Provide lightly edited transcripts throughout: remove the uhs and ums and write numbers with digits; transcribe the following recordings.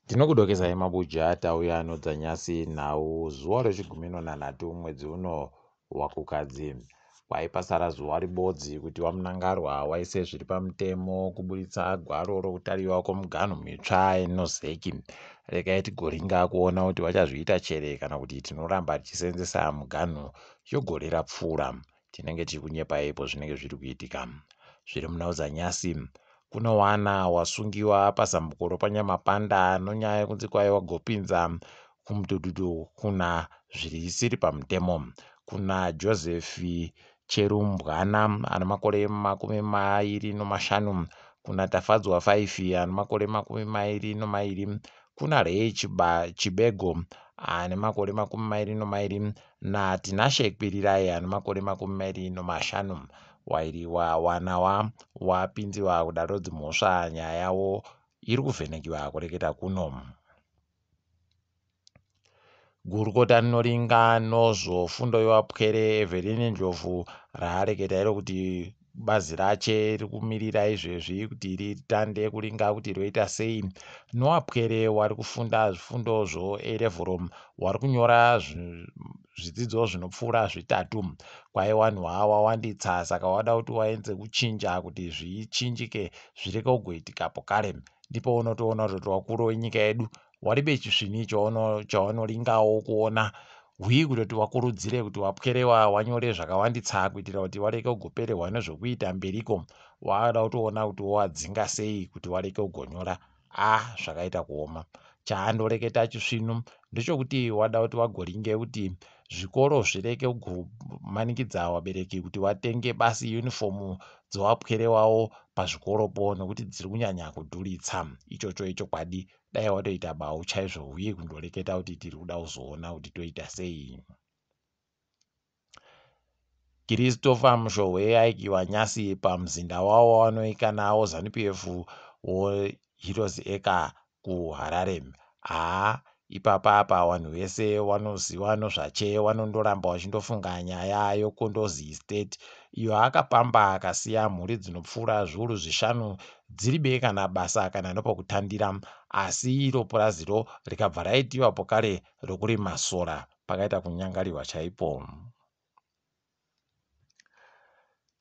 Tinokudokesai mabuja tauya nodzanyasi nhau zuva rechigumi nonhanhatu mwedzi uno waKukadzi. Kwaipasara zuva ribodzi kuti VaMnangarwa waise zviri pamutemo kuburitsa gwaro rokutariwa kwomuganhu mitsva noZEC. Regai tigoringa kuona kuti vachazviita chere kana kuti tinoramba tichisenzesa muganhu yogore rapfuura. Tinenge tiri kunyepa ipo zvinenge zviri kuitika. Zviri munhau dzanyasi kunowana wasungiwa pazambuko ropaNyamapanda nonyaya yekunzi kwai wagopinza kumudhudhudhu kuna zvirisiri pamutemo. Kuna Joseph Cherumbwana ane makore 25, kuna Tafadzwa Faifi ane makore 22, kuna Ray Chibego ane makore 22 naTinashe Kwirirai ane makore 25. Wairiwa wanawa wapinziwa kudare dzimhosva nyaya yavo iri kuvhenekiwa kureketa kuno. Gurukota rinoringa nozvofundo yevapwere Evelyn Ndlovu raareketa iro kuti bazi rache riri kumirira izvezvi kuti ritande kuringa kuti roita sei nowapwere wari kufunda zvifundo zvo A-level wari kunyora zvidzidzo zvinopfuura zvitatu. Kwai wanhu wawanditsa saka wada kuti waenze kuchinja kuti zvichinjike zvireke kugoitika pokare. Ndipo unotoona kuti wakuru wenyika yedu waribe chisvini chawanoringawo kuona hwii kutoti wakurudzire kuti wapwerewa wanyore zvakawanditsa kuitira kuti wareke kugopererwa nezvokuita mberiko. Waada kutoona kuti wowadzinga sei kuti wareke kugonyora. Ah, zvakaita kuoma. Chaandoreketa chisvinu ndechokuti wada kuti wagoringe kuti zvikoro zvireke kumanikidza wabereki kuti watenge basi yunifomu dzowapwere wawo pazvikoropo nekuti dziri kunyanya kudhuritsa. Ichocho ichokwadi dai watoita bau chaizvo huye kundoreketa kuti tiri kuda kuzoona kuti toita sei. Christopher Mushohwe aikiwa nyasi pamuzinda wavo wavanoika nawo Zanu-PF woHeroes Acre kuHarare. Haa ipapa apa vanhu vese vanoziva nozvache vanondoramba vachindofunga nyaya yoKondozi Estate iyo akapamba akasiya mhuri dzinopfuura zviuru zvishanu dziribe kana basa kana nepokutandira asi iro puraziro rikabva raitiwa pokare rokurima sora pakaita kunyangariwa chaipo.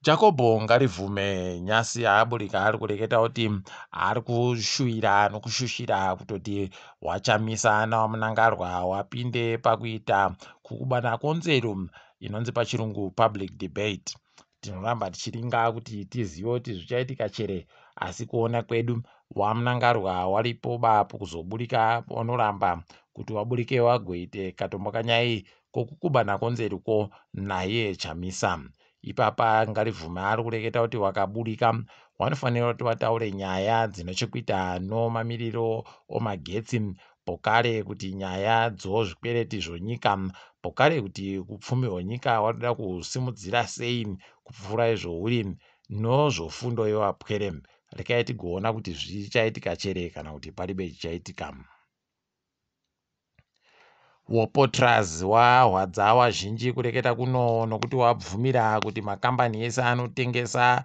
Jakobho ngarivhume nyasi aburika ari kureketa kuti ari kushuwira nokushushira kutoti waChamisa naWaMnangarwa wapinde pakuita kukubana konzero inonzi pachirungu public debate. Tinoramba tichiringa kuti tizive kuti zvichaitika chere asi kuona kwedu waMnangarwa waripo bapo kuzoburika wanoramba kuti waburike wagoite katombo kanyai kokukuba nakonzeriko naye Chamisa. Ipapa Ngarivhume ari kureketa kuti wakaburika wanofanira kuti wataure nyaya dzine chekuita nomamiriro omagetsi pokare kuti nyaya dzozvikwereti zvonyika pokare kuti upfumi hwenyika watoda kusimudzira sei kupfuura izvo huri nozvofundo yevapwere. Rekai tigoona kuti zvichaitika chere kana kuti paribe chichaitika. WoPotraz wahwadza wazhinji kureketa kuno nokuti wabvumira kuti makambani ese anotengesa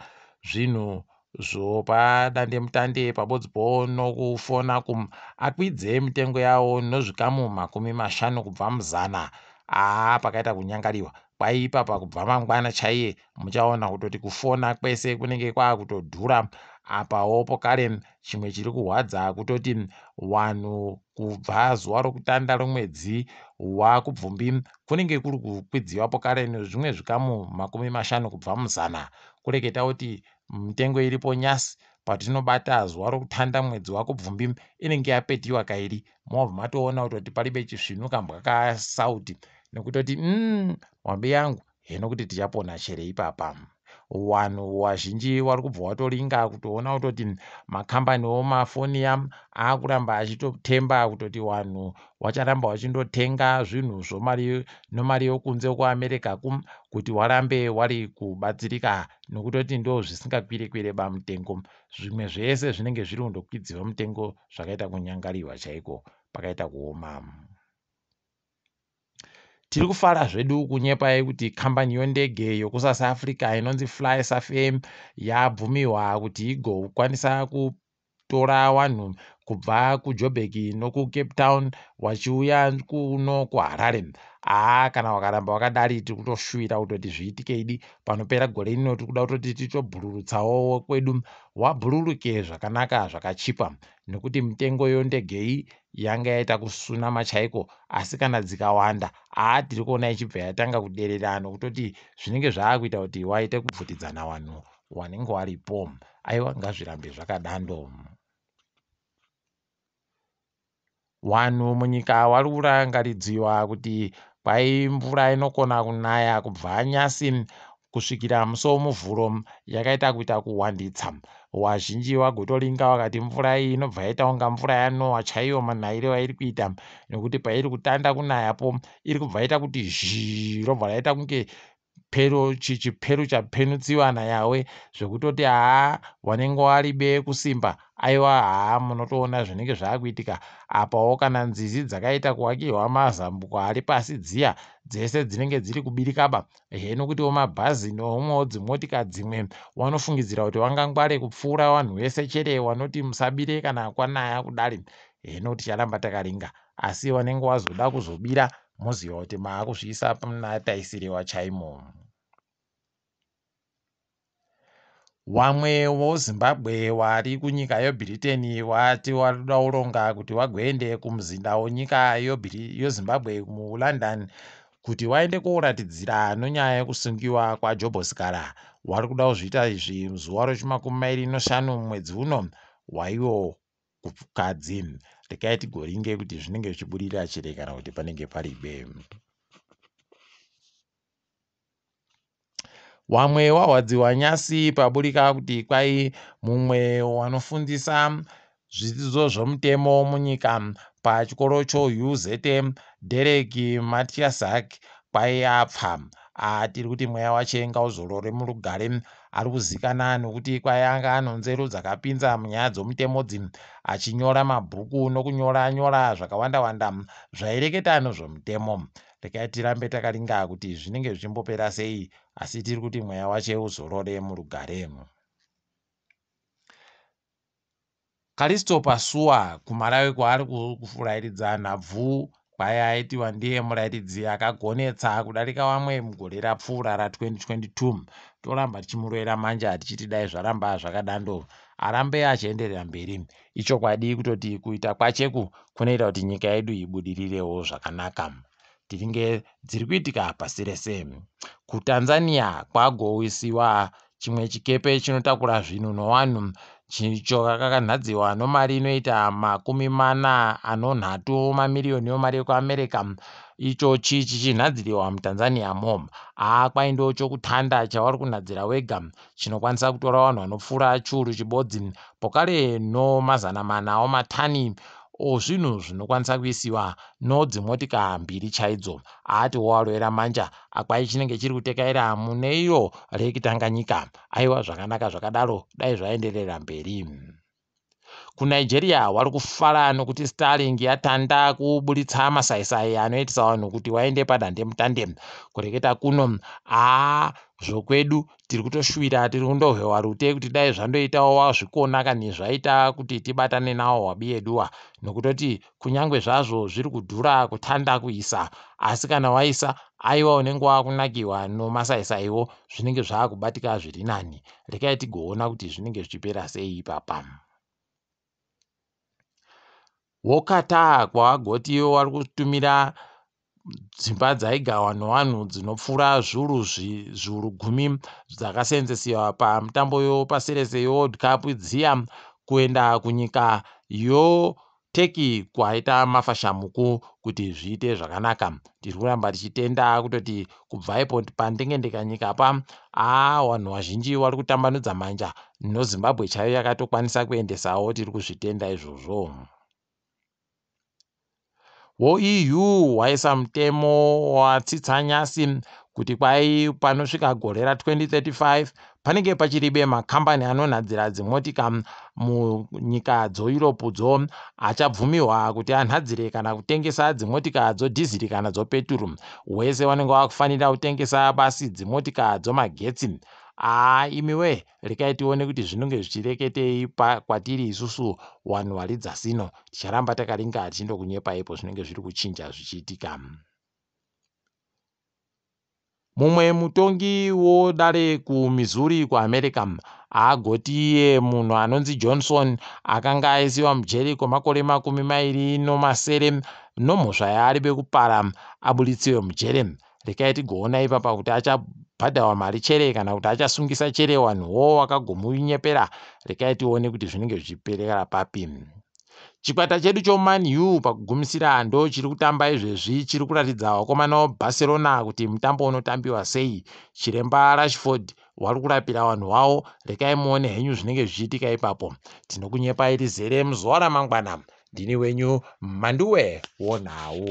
zvinhu zvopadandemutande pabodzi po nokufona kum akwidze mitengo yawo nozvikamu 50 kubva muzana. Aa pakaita kunyangariwa kwaipa pakubva mangwana chaiye muchaona kutoti kufona kwese kunenge kwakutodhura apawo pokare Chimwe chiri kuhwadza kutoti wanhu kubva zuva rokutanda romwedzi waKubvumbi kunenge kuri kukwidziwa pokare nezvimwe zvikamu 50 kubva muzana. Kureketa kuti mitengo iripo nyasi patinobata zuva rokutanda mwedzi waKubvumbi inenge yapetiwa kairi. Mobva matoona kutoti paribe chisvinu kambwa kasauti nekutoti umm wambi yangu Heno kuti tichapona chere ipapa. Wanhu wazhinji wari kubva watoringa kutoona kutoti makambani omafoni ya akuramba achitotemba kutoti wanhu wacharamba wachindotenga zvinhu zvomari nomari yokunze kuAmerica ku kuti warambe wari kubatsirika nokutoti ndo zvisingakwire kwire ba mutengo. Zvimwe zvese zvinenge zviri kundokwidziwa mutengo zvakaita kunyangariwa chaiko pakaita kuoma. Tiri kufara zvedu kunyepai kuti kambani yondege yokuSouth Africa inonzi Fly Safair yabvumiwa kuti igokwanisa kutora vanhu kubva kuJoburg nokuCape Town wachiuya kuno kuHarare. Haa kana wakaramba wakadari tiri kutoshuwira kutoti zviitike idi panopera gore rino tiri kuda kutoti titobhururutsawo kwedu wabhururuke zvakanaka zvakachipa nekuti mitengo yondege iyi yanga yaita kusunama chaiko asi kana dzikawanda haa tiri kuona ichibva yatanga kuderera nokutoti zvinenge zvaakuita kuti waite kubvutidzana vanhu wanenge waripo. Aiwa ngazvirambe zvakadando. Wanhu munyika wari kurangaridziwa kuti kwai mvura inokona kunaya kubva nyasi kusvikira musi womuvhuro yakaita kuita kuwanditsa. Wazhinji wagotoringa wakati mvura iyi inobva yaita kunga mvura yaNoah chaiyo manayiro airi kuita nekuti pairi kutanda kunayapo iri kubva yaita kuti zhii robva raita kunge pero chiperu chapenutsiwa naYawe zvekutoti haa wanenge waribe kusimba aiwa haa munotoona zvinenge zvaakuitika apawo kana nzizi dzakaita kuwakirwa mazambuko ari pasi dziya dzese dzinenge dziri kubirikaba ehe nokutiwo mabhazi neumwewo dzimotika dzimwe wanofungidzira kuti wangangware kupfuura vanhu vese chere wanoti musabire kana kwanaya kudari heno ticharamba takaringa asi wanenge wazoda kuzobira moziva kuti maakuzviisa muna taisirewa chaimo. Wamwe woZimbabwe wari kunyika yeBritain wati waruda kuronga kuti wagoende kumuzinda wenyika yeZimbabwe muLondon kuti waende koratidzira nonyaya yekusungiwa kwaJobho Sikhala. Wari kuda kuzviita izvi muzuva rechimakumi mairi neshanu mumwedzi uno waiwo Kukadzi. Regai tigoringe kuti zvinenge zvichiburira chere kana kuti panenge paribe. Wamwe wahwadziwa nyasi paburika kuti kwai mumwe wanofundisa zvidzidzo zvomutemo munyika pachikoro choUZM Derek Matiasak kwai apfa. Tiri kuti mweya wache ngauzorore murugare. Ari kuzikana nokuti kwai anga anonzero dzakapinza munyaya dzomutemodzi achinyora mabhuku nokunyora nyora zvakawanda wanda zvaireketa nezvomutemo. Regai tirambe takaringa kuti zvinenge zvichimbopera sei asi tiri kuti mweya wache uzorore murugare. Kalisto Pasuwa kuMalawi kwaari kurairidza nhabvu kwai aitiwa ndiye murairidzi akagonetsa kudarika vamwe mugore rapfuura ra2022. Toramba tichimurovera manja tichiti dai zvaramba zvakadando arambe achienderera mberi. Ichokwadi kutoti kuita kwacheku kunoita kuti nyika yedu ibudirirewo zvakanaka. Tiringe dziri kuitika pasi rese. KuTanzania kwagowisiwa chimwe chikepe chinotakura zvinhu nowanhu chicho kakanhadziwa nomari inoita 43 mamiriyoni emari yekuAmerica ichochi chichinhadziriwa muTanzania mo. Haa kwai ndo chokutanda chavari kunhadzira wega chinokwanisa kutora vanhu vanopfuura chiuru chibodzi pokare no400 omatani ozvinhu zvinokwanisa kuisiwa nodzimotika mbiri chaidzo. Haati wowarovera manja akwai chinenge chiri kutekaira mune iro Lake Tanganyika. Aiwa zvakanaka zvakadaro dai zvaenderera mberi. KuNigeria wari kufara nokuti Starlink yatanda kuburitsa masaisai anoitisa vanhu kuti waende padandemutande. Kureketa kuno haa zvokwedu tiri kutoshuwira tiri kundohwewa rute kuti dai zvandoitawo wazvikona kani zvaita kuti tibatane nawo wabiyeduwa nokutoti kunyangwe zvazvo zviri kudhura kutanda kuisa asi kana waisa aiwa unenge wakunakiwa nomasaisaiwo zvinenge zvaakubatika zviri nani. Rekai tigoona kuti zvinenge zvichipera sei ipapa. WoQatar kwavagoti vari kutumira dzimba dzaigarwa nevanhu dzinopfuura zviuru 10 dzakaseenzesiwa pamutambo yopasi rese yeWorld Cup dziya kuenda kunyika yoTurkey kwaita mafashamuku kuti zviite zvakanaka. Tiri kuramba tichitenda kutoti kubva ipo pandengendeka nyika pa aa vanhu vazhinji vari kutambanudza manja noZimbabwe chaiyo yakatokwanisa kuendesawo tiri kuzvitenda izvozvo. WoEU waisa mutemo watsitsa nyasi kuti kwai panosvika gore ra2035 panenge pachiribe makambani anonhadzira dzimotika munyika dzoEurope dzo achabvumiwa kuti anhadzire kana kutengesa dzimotika dzodhiziri kana dzopeturu. Wese vanenge vakufanira kutengesa basi dzimotika dzomagetsi. Haa imiwe, rekai tione kuti zvinonge zvichireketei kwatiri isusu wanhu waridza sino. Ticharamba takaringa tichindokunyepaipo zvinenge zviri kuchinja zvichiitika. Mumwe mutongi wodare kuMissouri kuAmerica agoti iye munhu anonzi Johnson akanga aisiwa mujeri kwemakore 27 nomhosva yaaribe kupara abuditsiwe mujere. Rekai tigoona ipapa kuti achabhadharwa mari chere kana kuti achasungisa chere wanhuwo wakagomunyepera. Rekai tione kuti zvinenge zvichiperera papi. Chikwata chedu choMan U pakugumisira ndo chiri kutamba izvezvi, chiri kuratidza vakomana veBarcelona kuti mutambo unotambiwa sei. Chiremba Rashford wari kurapira vanhu vavo. Rekai muone henyu zvinenge zvichiitika ipapo. Tinokunyepai rizere muzuva ramangwana. Ndini wenyu Mhanduwe wonhau.